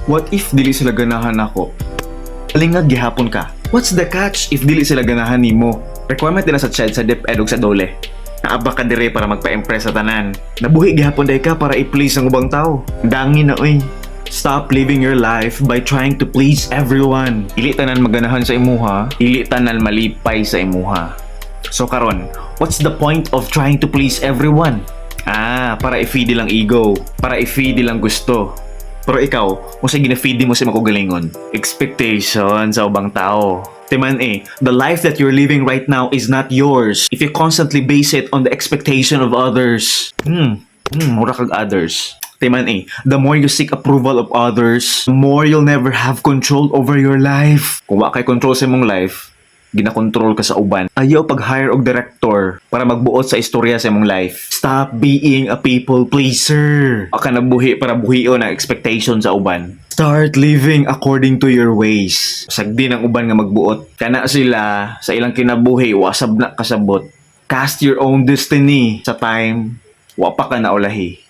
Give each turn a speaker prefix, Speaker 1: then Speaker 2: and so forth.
Speaker 1: What if dili sila ganahan ako? Alingag gihapon ka. What's the catch if dili sila ganahan nimo? Requirement din na sa CHED, sa DepEd ug sa DOLE. Naa ba ka dire para magpa-impress sa tanan? Nabuhi gihapon diay ka para i-please ang ubang tao. Dangin na oy. Stop living your life by trying to please everyone. Dili tanan maganahan sa imuha, dili tanan malipay sa imuha. So karon, what's the point of trying to please everyone? Ah, para i-feed lang ego, para i-feed lang gusto. Pero ikaw, kung sa gina-feed mo sa imong kaugalingon, expectation sa ubang tao. Timan eh, the life that you're living right now is not yours if you constantly base it on the expectation of others. Mura kag others. Timan eh, the more you seek approval of others, the more you'll never have control over your life. Kung wa kay control sa imong life, ginakontrol ka sa uban. Ayaw pag-hire og director para magbuot sa istorya sa imong life. Stop being a people pleaser. Wa ka nabuhi para buhion ang expectation sa uban. Start living according to your ways. Sagdi ng uban nga magbuot. Kana sila sa ilang kinabuhi, wa sab na kasabot. Cast your own destiny sa time. Wa pa ka naulahi.